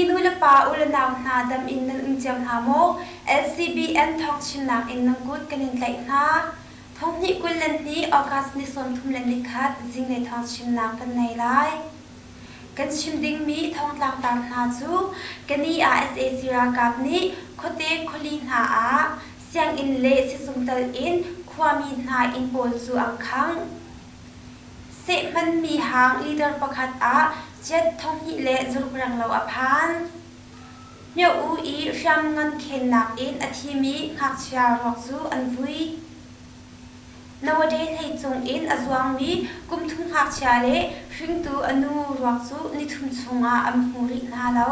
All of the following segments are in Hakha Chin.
nu le pa u le nau hna dam in nan um cio hna maw? LCBN thawngchimnak in nan kut kan in tlaih hna. Thonghnih 22 August ni 31 zinglei thawngchimnak kan nei lai. Kan chim dingmi thongtlangtar hna cu kani ah sac ralkap nih khuate khuali hna ah sianginn le sizung tal in khuami hna inn pawl cu an khangh. Seh hmanmi hang liter pakhat ah jet 2000 le zaruk renglo a phan. Myo-u i hriamngan khennak in a thimi ngakchia ruak cu an vui. Nawade hlei cung in a zuangmi kumthum ngakchia le hringtu a nu ruak cu nithum chungah an hmu rih hna lo.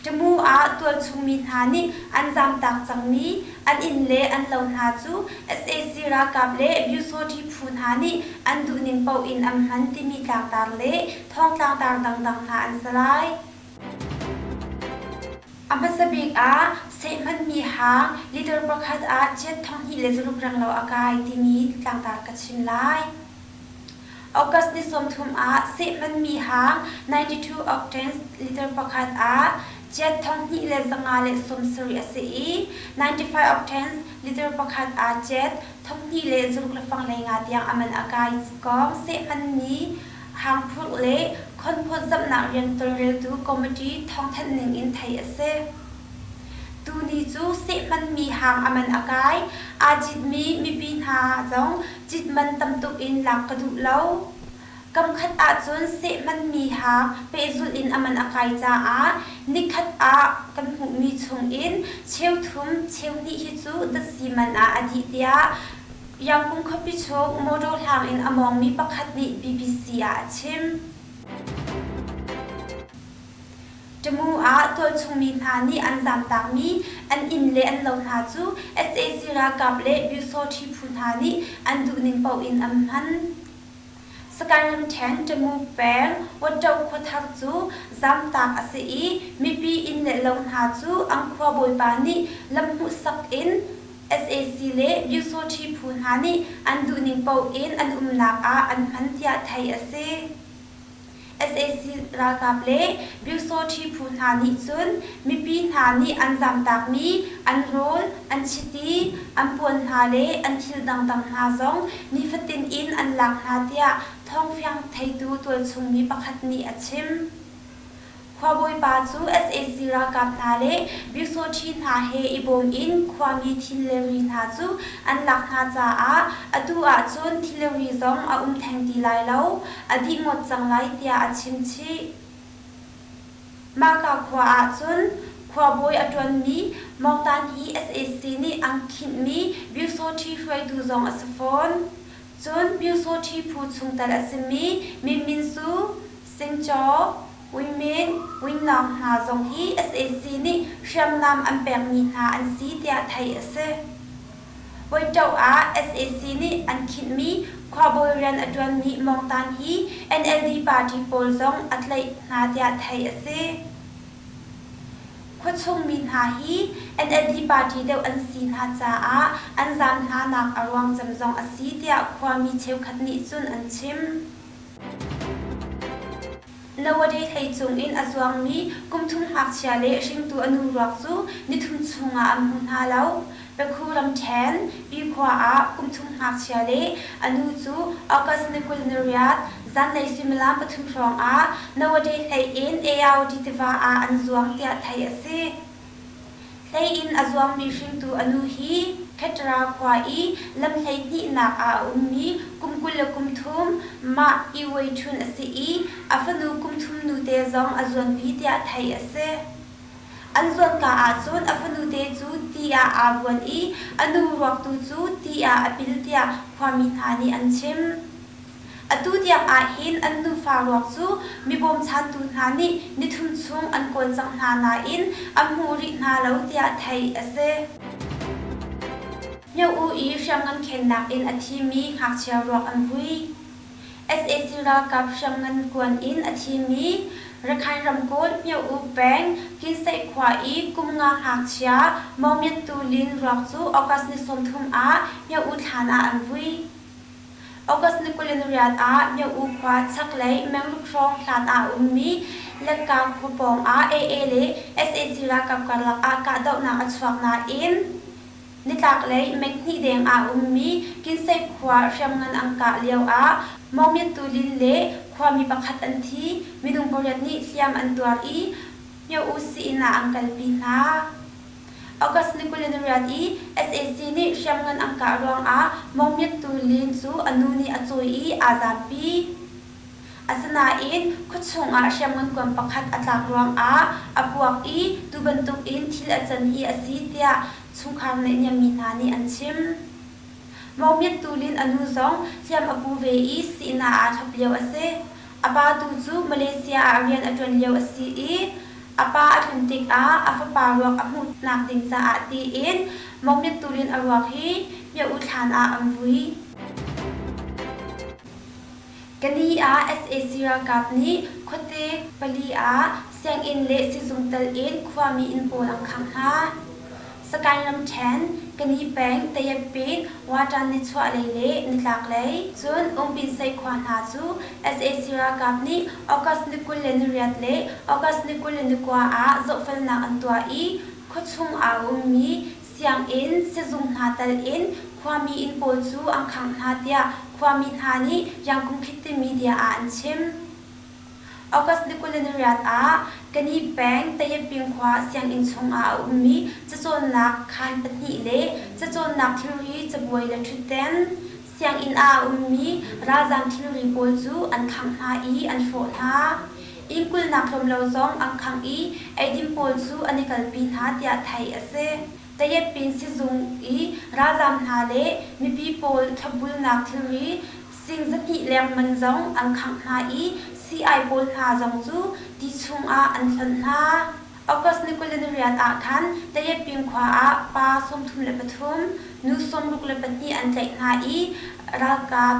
Tamu ah tualchung mi hna nih an zamtak cangmi an inn le an lo hna cu sac ralkap le Pyusawṭi phu hna nih an duhning paoh in an hman timi tlangtar le thawngtlangtar dangdang hna an si lai. A hmasa bik ah seh hmanmi hang liter pakhat ah jet 2000 le zaruk renglo a kai timi tlangtar ka chim lai. August ni 30 ah seh hmanmi hang 92 octanes liter pakhat ah jet 2570 a si i 95 octanes liter pakhat ah jet 25 le tiang a man a kai kong seh hmanmi hangphurh le khonphawtzamhnak rian tawlreltu committee thawngthanh ning in theih a si. Tuni cu seh hmanmi hang a man a kai. Aa citmi mipi hna zong cit man tam tuk in lak ka duh lo. Kamkhat ahcun seh hmanmi hang pehzulh in a man a kai caah nikhat ah kan hmuhmi chungin cheuthum cheuhnih hi cu datsi man ah a dih tiah Yangon khuapi chung motor hlang in a mawngmi pakhat nih BBC ah a chim. Tamu ah tualchungmi hna nih an zamtakmi an inn le an lo hna cu sac ralkap le Pyusawṭhi phu hna nih an duhning paoh in an hman. Sagaing ramṭhen Tamu peng Watṭo khuathar cu zamtak a si i mipi inn le lo hna cu an khua bawipa nih lam hmuhsak in sac le Pyusawṭhi phu hna nih an duhning paoh in an umnak ah an hman tiah theih a si. Sac ralkap le Pyusawṭhi phu hna nih cun mipi hna nih an zamtakmi an rawl, an chiti, an puan hna le an thil dangdang hna zong nifatin in an lak hna tiah thawngfiang theitu tualchungmi pakhat nih a chim. Khuabawipa cu sac ralkap hna le Pyusawṭhi hna he i bawm in khuami thil le ri hna cu an lak hna caah atu ahcun thil le ri zong a um theng ti lai lo, a dih ngawt cang lai tiah a chim chih. Mahka khua ahcun khuabawi a ṭuanmi Mawngtan hi sac nih an khinhmi Pyusawṭhi hruaitu zong a si fawn. Cun Pyusawṭhi phu chungtel a simi Min Min Su, Singcaw, Wingmin, Wingnawng hna zong hi sac nih hriamnam an pekmi hna an si tiah theih a si. Voiṭoh ah sac nih an khinhmi khuabawi rian a ṭuanmi Mawngtan hi NLD party pawl zong a tlaih hna tiah theih a si. Khuachung mi hna hi NLD party deuh an si hna caah an zaam hna nak a ruang cem zong a si tiah khuami cheukhat nih cun an chim. Nawade hlei cungin a zuangmi kumthum ngakchia le hringtu a nu ruak cu nithum chungah an hmu hna lo. Pakhu ramṭhen Pikhua ah kumthum ngakchia le a nu cu August ni 28 zanlei suimilam 3 hrawngah Nawade hlei in Aoudi tiva ah an zuang tiah theih a si. Hlei in a zuangmi hringtu a nu hi Khetra khua i lam 12nak ah a ummi kum 23 mah Iwei Htun a si i a fanu kum thum nute zong a zuanpi tiah theih a si. An zuanka ahcun a fanute cu ti ah aa vuan i a nu ruak tu cu ti ah a pil tiah khuami hna nih an chim. Atu tiang ahhin an nufa ruak cu mi bawmchantu hna nih nithum chung an kawl cang hna nain an hmu rih hna lo tiah theih a si. Myo-U i hriamngan khennak in a thimi ngakchia ruak an vui. Sac ralkap hriamngan kuan in a thimi Rakhine ramkulh Myo-U peng Kinseih khua i kum nga ngakchia Maung Myat Tu Lin ruak cu August ni 30 ah Myo-U thlan ah an vui. August ni 28 ah Myo-U khua chaklei mengruk hrawng hlan ah a ummi Lekka khua pawng ah AA le sac ralkap karlak ah kahdohnak a chuak nain nitlaklei menghnih deng ah a ummi Kinsei khua hriamngan an kah lio ah Mawmyat Tu Lin le khuami pakhat an thi, minung pariat nih hliam an tuar i Myo-U sii-inn ah an kalpi hna. August ni 28 i sac nih hriamngan an kah ruangah Mawmyat Tu Lin cu a nu nih a cawi i aa zaampi. Asinain khuachung ah hriamngan kuan pakhat a tlak ruangah a puak i tu bantukin thil a can hi a si tiah chungkhar naihniammi hna nih an chim. Mawmyat Tu Lin a nu zong hliam a pu ve i sii-inn ah aa thlop lio a si. A pa tu cu Malaysia ah rian a ṭuan lio a si i a pa a tlun tikah a fapa ruak a hmuhnak ding caah tiin Mawmyat Tu Lin a ruak hi Myo-U thlan ah an vui. Kani ah sac ralkap nih khuate pali ah sianginn le sizung tel in khuami inn pawl an khangh hna. Sagaing ramṭhen, Kani peng, Tayetpin, Watan nichuahlei le nitlaklei, cun Ungpinsei khua hna cu sac ralkap nih August ni 28 le August ni 29 ah zohfelnak an tuah i khuachung ah a ummi Sianginn, sizung hna tal in khuami inn pawl cu an khangh hna tiah khuami hna nih Yangkung Khit timi media ah an chim. August ni 28 ah Kani peng Tayaping khua sianginn chungah a ummi cacawnnak khaan pahnih le cacawnnak thilri cabuai le ṭhutden, Sianginn ah a ummi ralzaam thilri pawl cu an khangh hna i an hrawh hna. Inn kulhnak tlawmlo zong an khangh i eidin pawl cu an i kalpi hna tiah theih a si. Tayetpin sizung i ralzaam hna le mipi pawl thlopbulnak thilri sing 200 leng man zong an khangh hna i sii-ai pawl hna zong cu ti chungah an hlonh hna. August ni 28 ah khan Tayetping khua ah pa 33, nu 62 an tlaih hna i ralkap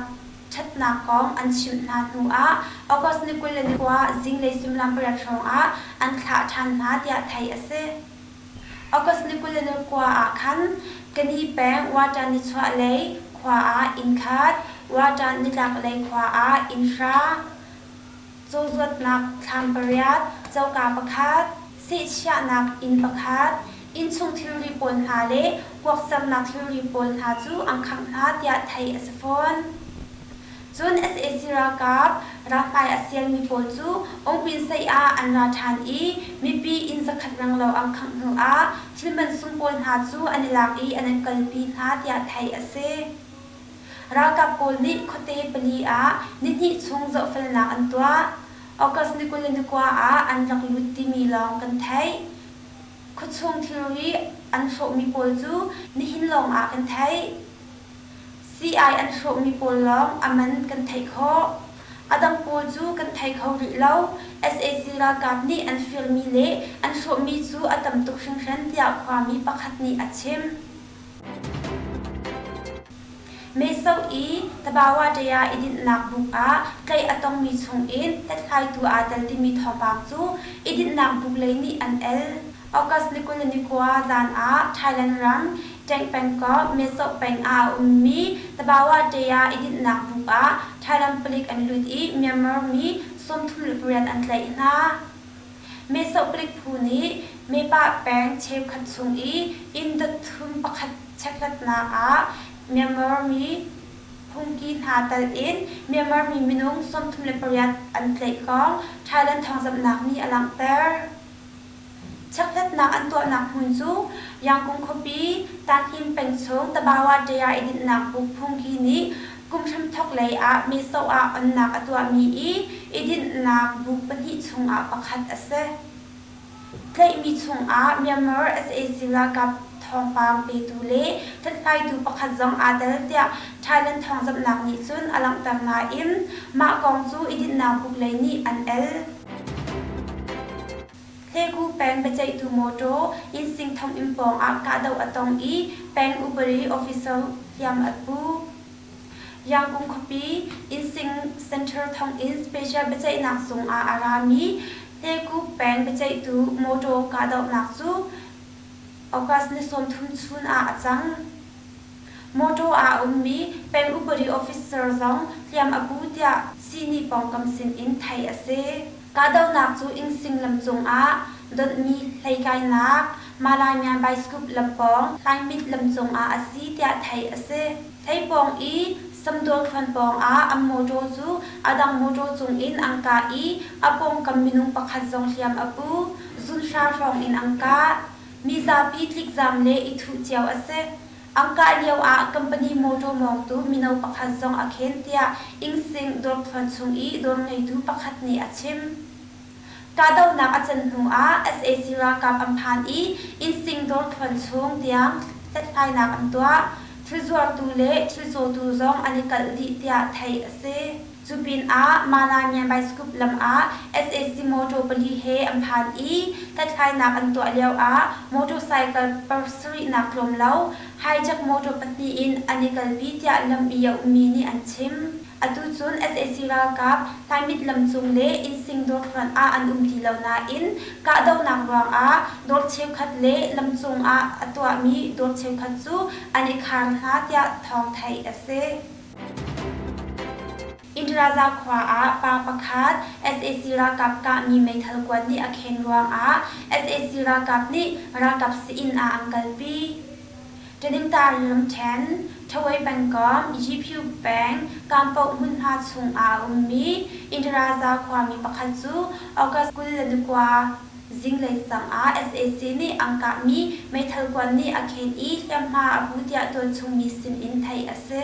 ṭhatnak kong an chimh hna hnu ah August ni 29 zinglei suimilam pariat hrawng ah an thlah ṭhan hna tiah theih a si. August ni 29 ah khan Kani peng Watan nichuahlei khua ah inn khat, Watan nitlaklei khua ah inn hra, cawzuatnak thlam pariat, coka pakhat, sehchiahnak inn pakhat, innchung thilri pawl hna le kuak sernak thilri pawl hna cu an khangh hna tiah theih a si fawn. Cun sac ralkap ralhmai a sialmi pawl cu Ungpinseih ah an ra ṭhan i mipi inn zakhat renglo an khangh hnu ah thil mansung pawl hna cu an i lak i an an kalpi hna tiah theih a si. Ralkap pawl nih khuate pali ah nihnih chung zohfelnak an tuah. August ni 29 ah an rak lut timi lawng kan theih. Khuachung thilri an hrawhmi pawl cu nihin lawng ah kan theih. Sii-ai an hrawhmi pawl lawng a man kan theih khawh. A dang pawl cu kan thei kho rih lo. Sac ralkap nih an firmi le an hrawhmi cu a tam tuk hringhran tiah khuami pakhat nih a chim. Meso i Tabawa-ṭaya i dinhnak buk ah tlaih a tongmi chungin hlathlaitu aa tel timi thawngpang cu i dinhnak buk lei nih an el. August ni 29 zan ah Thailand ram Ṭeng pengkomh Meso peng ah a ummi Tabawa-ṭaya i dinhnak buk ah Thailand palik an lut i Myanmar mi 38 an tlaih hna. Meso palik phu nih Mepah peng cheukhat chung i inn dot thum pakhat chekhlatnak ah Myanmar mi phungki hna tel in Myanmar mi minung 38 an tlaih kong Thailand thawngzamhnak nih a langhter. Chekhlatnak an tuahnak hmun cu Yangon khuapi Tanhim peng chung Tabawa Ṭaya i dinhnak buk phungki nih kum hramthawk lei ah Meso ah onnak a tuahmi i i dinhnak buk pahnih chungah pakhat a si. Tlaihmi chungah Myanmar sac ralkap thawngpang petu le hlathlaitu pakhat zong aa tel tiah Thailand thawngzamhnak nih cun a langhter nain mah kong cu i dinhnak buk lei nih an el. Hlegu peng biaceihtu mawṭaw innsing thonginn pawngah kahdoh a tong i peng upadi officer hliam a pu. Yangon khuapi Innsing Center thonginn special biaceihnak zung ah a rami Hlegu peng biaceihtu mawṭaw kahdohnak cu August ni 30 chun ah a cang. Mawṭaw ah a ummi peng upadi officer zong hliam a pu tiah sihni pawngkam sinin theih a si. Kahdohnak cu Innsing lam cungah donhmi hlei kainak Malaymian Baisikup lam pawng Hlaimit lam cungah a si tiah theih a si. Hlei pawng i Samdawr thluan pawngah an mawṭaw cu a dang mawṭaw cungin an kah i a pawngkam minung pakhat zong hliam a pu. Zunhra hrawng in an kah. Mizapi tlikzam le i thuh cio a si. An kah lio ah company mawṭaw mawngtu mino pakhat zong a khen tiah Innsing dawrthluan chung i dawr ngeitu pakhat nih a chim. Kahdohnak a can hnu ah sac ralkap an phan i Innsing dawrthluan chung tiang hlathlainak an tuah. Thil zuartu le thil cawtu zong an i kalh dih tiah theih a si. Cu pinah Malamyan Baisikup lam ah sac mawṭaw pali he an phan i hlathlainak an tuah lioah motorcycle pasarihnak tlawm lo hijack mawṭaw pahnih in an i kalpi tiah lam i a ummi nih an chim. Atu cun sac ralkap Hlaimit lam cung le Innsing dawrthluan ah an um ti lo nain kahdohnak ruangah dawr cheukhat le lam cungah a tuahmi dawr cheukhat cu an i khar hna tiah thawng theih a si. Indraza khua ah pa pakhat sac ralkap kahmi meithal kuan nih a khen ruangah sac ralkap nih ralkap sii-inn ah an kalpi. Taningtari ramṭhen, Thawei pengkomh, Yipyu peng, Kampoh hmunhma chung ah a ummi Indraza khuami pakhat cu August 29 zinglei sang ah sac nih an kahmi meithal kuan nih a khen i hliamhma a pu tiah tualchung mi sin in theih a si.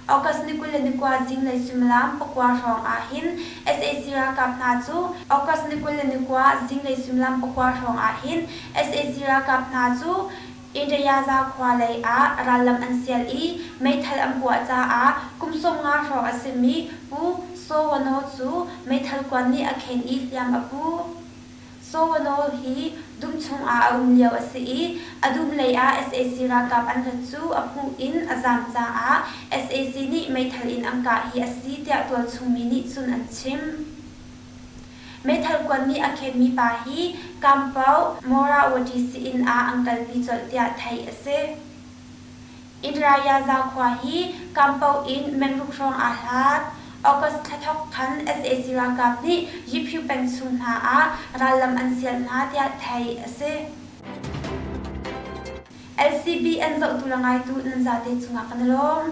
August ni 29 zinglei suimilam pakua hrawng ah hin sac ralkap hna cu August ni 29 zinglei suimilam pakua hrawng ah hin sac ralkap hna cu Indayaza khua lei ah rallam an sial i meithal an puah caah kum 50 hrawng a simi Pu Saw Wano cu meithal kuan nih a khen i hliam a pu. Saw Wano hi dum chungah a um lio a si i a dum lei ah sac ralkap an rat cu a hmuh in a zaam caah sac nih meithal in an kah hi a si tiah tualchung mi nih cun an chim. Meithal kuan nih a khenmi pa hi Kampo Morawati sii-inn ah an kalpi colh tiah theih a si. Indrayaza khua hi Kampo in mengruk hrawng aa hlat. August thla thawk khan sac ralkap nih Yiphu peng chung hna ah rallam an sial hna tiah theih a si. LCB an zohtu le ngaitu nan zate cungah kan i lawm.